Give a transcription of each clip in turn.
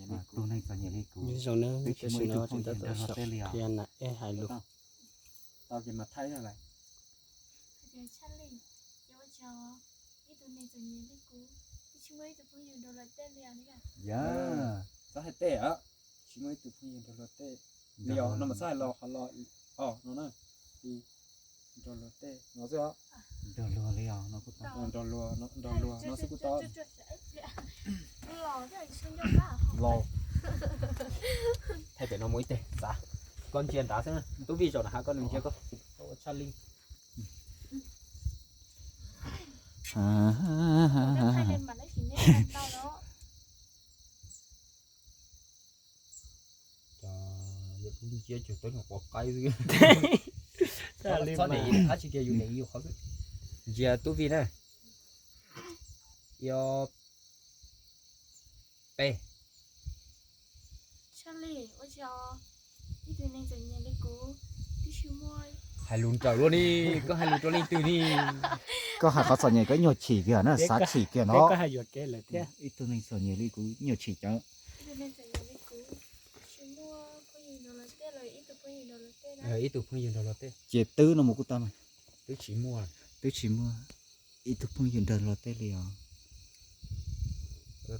Tus neeg txom nyem li kuv, zoo na, twb tsis muaj ib tug phooj ywg nrog luag tej li os. Qhia nam ej hais lus. Tau ces mas thaij lawm. Hais tias tshaj li, ces ua tsaug, ib tug neeg txom nyem li kuv, twb tsis muaj ib tug phooj ywg nrog luag tej li os. Yog, txhob hais tej os, tsis muaj ib tug phooj ywg nrog luag tej li os no mas txhob hais los ho los os no na. Nrog luag tej no xwb os. Nrog luag li os no kuj tau. Nrog luag, nrog luag no xwb kuj tau. Los, thaij pem no mus ib teg xav, koj ntsia nrad xwb, tub vij zaum na has koj nws ntsia koj, koj ua tshaj li. Ntsia cug teb nyuag quav qaib xwb. Txhob de ib qhov tsis kiag yus de yus qhov xwb. Ntsia tub vij na. Ib, ob, peb. Tshaj li, ua tsaug, ib tug neeg txom nyem li kuv, twb tsis muaj. Hais lus nrawm luaj ni, koj hais lus rau leej twg ni? Koj hais qhov txom nyem koj nyuag chim kiag na, xav chim kiag no. Ib tug neeg txom nyem li kuv nyuag chim cawv. Ib tug neeg txom nyem li kuv, tsis muaj phooj ywg nrog luag tej los ib tug phooj ywg nrog luag tej na. Ib tug phooj ywg nrog luag tej. Ces twb no mus kuj tau mas. Twb tsis muaj. Twb tsis muaj ib tug phooj ywg nrog luag tej li os.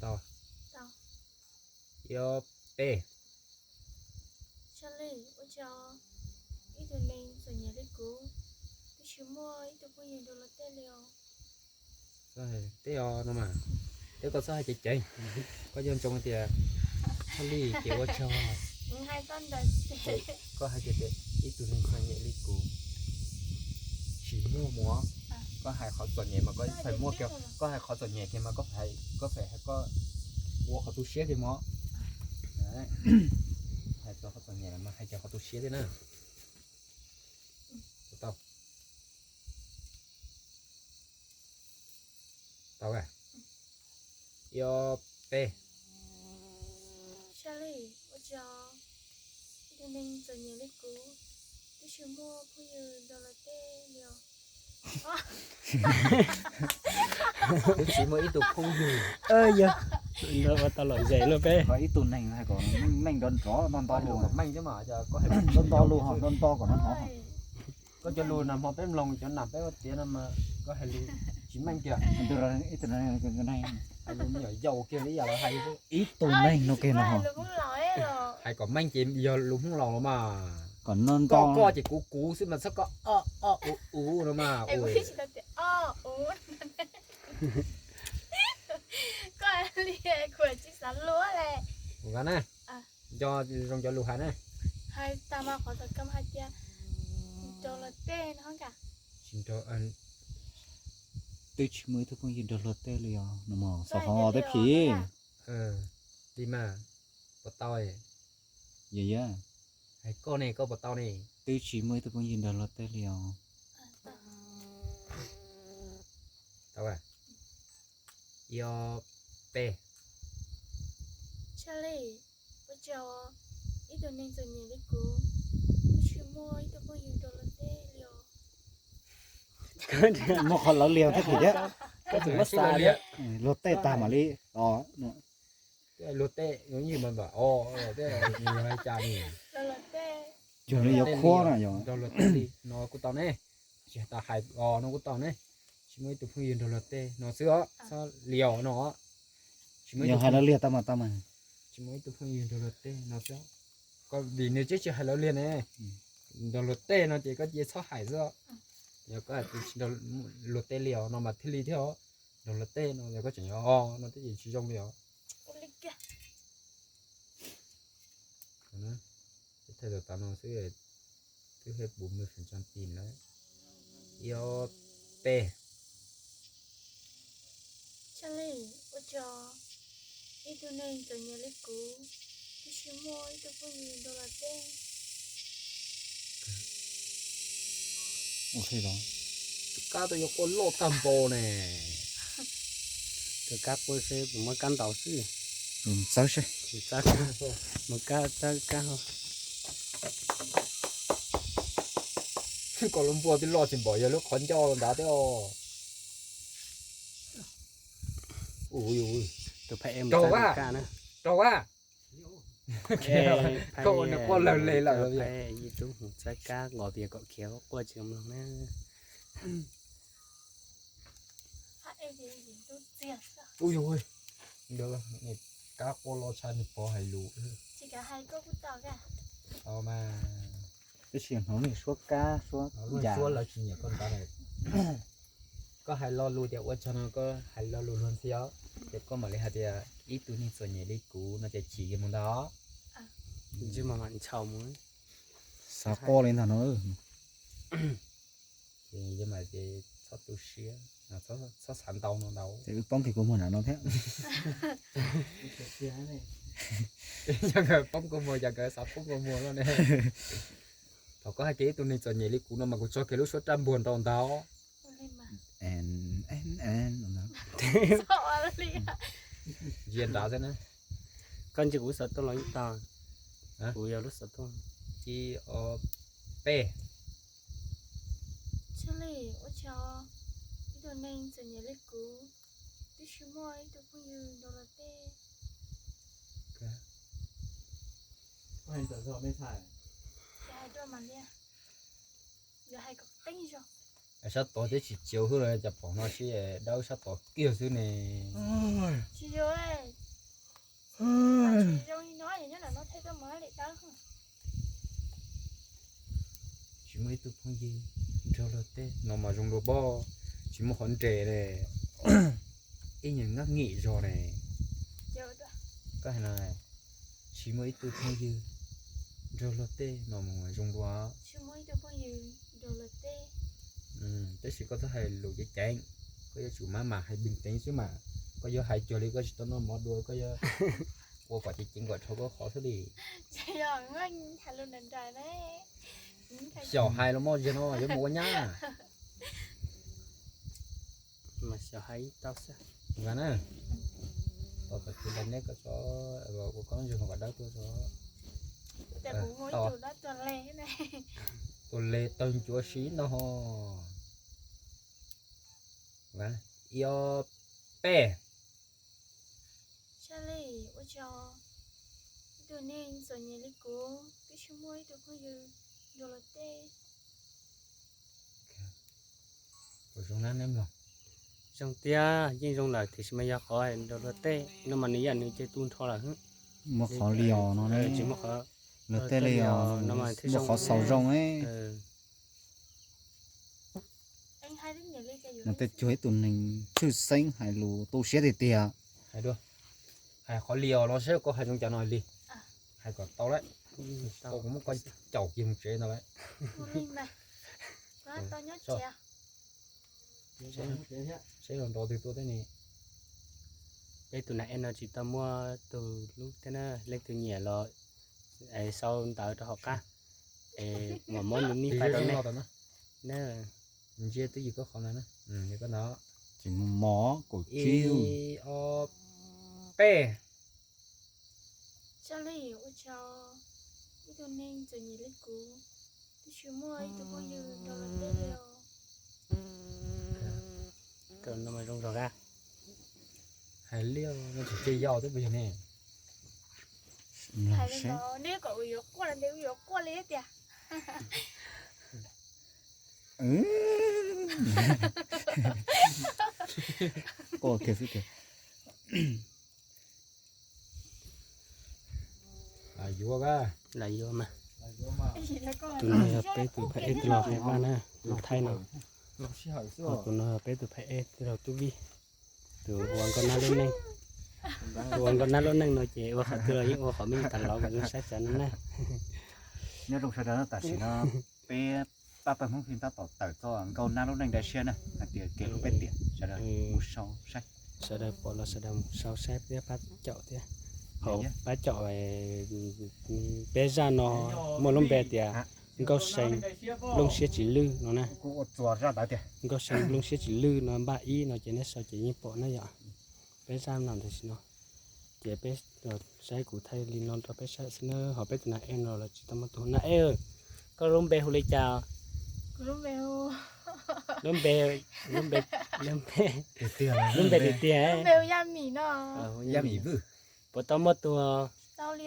Tau. Ib, ob, peb. Tshaj li, ua tsaug, ib tug neeg txom nyem li kuv, twb tsis muaj ib tug phooj ywg nrog luag tej li os. Txhob hais tej os no mas, tej koj txhob hais ceev ceev, koj nco ntsoov tias tshaj li ces ua tsaug. Koj hais tias ib tug neeg txom nyem li kuv tsis muaj mus, koj hais qhov txom nyem mas koj txhais muaj kiag, koj hais qhov txom nyem kiag mas koj, koj hais koj ua qhov tu siab kiag mus. Hais txog qhov txom nyem mas hais kiag qhov tu siab thiab na. Tau. Tau a. Ib, ob, peb. Tshaj li, ua tsaug, ib tug neeg txom nyem li kuv, twb tsis muaj phooj ywg nrog luag tej li os. Twb tsis muaj ib tug phooj ywg. Yog, ua tau lom zem luaj peb. Ib tug neeg hais kom meej nrov nrov, nto nto lus, meej thiab mas nto nto lus, nto nto kom no hnov. Koj cov lus nag hmo peb mloog cov nam peb ua tiav no mas koj hais lus tsis meej kiag. Hais lus me nyuam yaus kiag li ib yam los hais. Ib tug neeg no kiag no. Hais kom meej ces yog lus Hmoob laus los mas. Kom no nto. Koj ces kuv kuv xwb mas txhob koj o o u u no mas. Koj li kuv tsis xav luag li. Nco zoo cov lus hais na. Hais tag mas qhov tom koj hais tias nrog luag tej no. Twb tsis muaj ib tug phooj ywg nrog luag tej li os no mas xav qhov tej phim. Li mas puas tau? Yog yog. Hais koj ne, koj puas tau ne? Twb tsis muaj ib tug phooj ywg nrog luag tej li os. Tau a. Ib, ob, peb. Tshaj li, ua cas ib tug neeg txom nyem li kuv twb tsis muaj ib tug phooj ywg nrog luag tej li os. Muaj qhov lawv liag thiab thiab. Luag tej tag mam li os. Luag tej, luag tej, yog li cas ni? Yog li yuav khuab na yog. Nrog luag tej li no kuj tau ne. Tsis tas hais os no kuj tau ne. Tsis muaj ib tug phooj ywg nrog luag tej no xwb os, txhob liam no. Tsis muaj ib tug hais lawv liag tau mas tau mas. Tsis muaj ib tug phooj ywg nrog luag tej no xwb. Koj vim nws twb tsis hais lawv liag ne. Nrog luag tej no ces koj cia txhob hais xwb. Yog koj hais tias tsis nrog luag tej li os no mas thiaj li thiab os. Nrog luag tej no yog koj tseem yog os no thiaj tsis zoo li os. Thaij tau tas no xwb, twb hais bốn mươi phần trăm pin lawm. Ib, ob, peb. Tshaj li, ua cas ib tug neeg txom nyem li kuv twb tsis muaj ib tug phooj ywg nrog luag tej. Tus kab twb yuav quaj loj tag npaum ne. Tus kab quaj seb puas muaj kab ntaus xwb. Txawb seb. Muaj kab, txawb kab. Koj lub npua twb loj tsis npaum yog lub qhov ncauj nrad thiab os. Tus phab em mus txawb tus kab na. Raug a. Koj ua nws quaj lawg le lawm. Yij tub mus txhawb kab nqos vias kom khiav quaj tsis mloog na. Ub, kab quaj loj tshaj nws pov hais lus. Tab sis hnov nws suab kab suab, suab lawv tsis nyiam koj ntawd. Koj hais lo lus tias ua tsaug no koj hais lo lus luag ntxhi os, ces koj mam li hais tias ib tug neeg txom nyem li kuv no ces chim kiag mus ntag. Xav quaj li ntag no. Ces txhob tu siab, txhob xav ntau no ntau. Ces wb poob kiag kua muag nram no thiab. Yog nkawd poob kua muag, yog nkawd xav poob kua muag no ne. Thaum koj hais tias ib tug neeg txom nyem li kuv no mas kuv tso kiag lub suab raj npuag rau ntag. Ntsia nrad xwb na. Koj ntsia kuv xov tooj los ib tog. Kuv yog lub xov tooj. Ib ob peb. Txhob li, ua tsaug, ib tug neeg txom nyem li kuv twb tsis muaj ib tug phooj ywg nrog luag tej. Hais dua mas li, yuav hais kom qeeb zog. Sab tod twb tsis txiav hwb los cas pom no sib dawb sab tod kiag xwb ne. Tsis zoo, tsis zoo li no, nyob nram no thiaj tuaj mus li dawb. Tsis muaj ib tug phooj ywg nrog luag tej no mas zoo dua pob, tsis muaj qhov nres li. Ib nyuag ngab ngim zog ne. Koj hais no, tsis muaj ib tug phooj ywg nrog luag tej no mus zoo dua. Tab sis koj txhob hais lus ceev ceev, koj yuav tsum maj mam hais bình tĩnh xwb mas. Koj yuav hais cuag li koj tsis tau noj mov dua, koj yuav ua kom ceev ceev kom dhau koj qhov xwb li. Xyaum hais los mog, ziag no yuav mus ua nyab. Mas xyaum hais ib tau xwb. Tos kom tus dab neb koj tso, ua koj ntseeg kom dawb tuaj tso. Tus le tawg ncuav si no. Ib ob peb. Txhob li, ua tsaug, ib tug neeg txom nyem li kuv twb tsis muaj ib tug phooj ywg nrog luag tej. Zoo tiag, yeej zoo lawm tiam sis mas yog qhov nrog luag tej no mas nws yam nws ces tu nrho lawm. Muaj qhov li os no, tsis muaj qhov luag tej li os no mas thiaj muaj qhov xaus zoo. Nws tej cuag ib tug neeg tshwj xeeb hais lus tu siab tiag tiag. Hais dua, hais qhov li os los seb koj hais zoo cas no li. Hais kom tau lawm, kuv muab koj caum kiag mus tsev ntag lauj. Seb los nrov twg tuaj thiab ne. Peb tus nas ej no tsis tau muaj tus hlub thiab na, leej twg nyiam los sau ntawv rau hauv qab es mam muab nws nick faib rau nej. Ntsia twb yog koj qhov ntawd na, koj ntawd. Ces mus mov kaum tsib. Ib ob peb. Txhob li, ua tsaug, ib tug neeg txom nyem li kuv twb tsis muaj ib tug phooj ywg nrog luag tej li os. Zoo zog. Hais liaj no tsis cia yau twb puas yog ne. Hais li ntawd neb kom yuav quaj los ntes yuav quaj li tiag. Quaj kiag xwb tiag. Lam yuav mas. Tus no yog peb tus phab ej tij laug Hais Vaj na, los Thaib no. Tus no yog peb tus phab ej tij laug Tub Vij. Tus ua nkauj nab lub neej, tus ua nkauj nab lub neej no ces ua qhov twg los yeej ua qhov me nyuam tas lov kom zoo saib tsawv no na. Nyob zoo sawv daws, tam sim no peb pab pawg Hmoob Fim tab tom tawm txoj nkauj nab lub neej dai siab na, hais tias kev hlub peb tiam, sawv daws mus sau saib. Sawv daws pom los sawv daws mus sau saib thiab pab caum thiab. Hauv pab caum peb zaj no muaj lub npe tias Nkauj See Nplooj Siab Tsis Lwj no na. Nkauj See Nplooj Siab Tsis Lwj no npaj ib no ces neb sau ces yeej pom na yom. Peb zaj no tam sim no ces peb saib kuv thaij li no rau peb saib xwb na, ho peb tus nas ej no los tsis tau muaj tus nas ej. Koj lub npe hu li cas? Lub npe, lub npe, lub npe tiag tiag. Puas tau muaj tus? Tau li.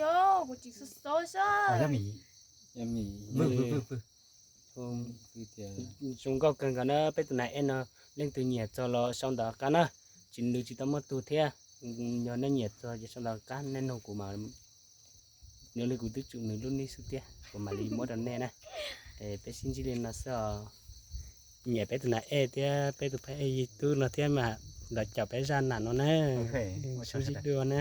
Zoo nkauj kawg nkaus na, peb tus nas ej no leej twg nyiam txog los sau ntawv qab na, tsis, nws tsis tau muaj tug thiab. Yog nej nyiam txog ces sau ntawv qab nej nug kuv mas, nws li kuv twb tsum nws lub nick xwb thiab kuv mam li muab rau nej na. Peb sib ntsib li no xwb os. Nyiam peb tus nas ej thiab peb tus phab ej YouTube no thiab mas los caum peb zaj nam no na. Sib ntsib dua na.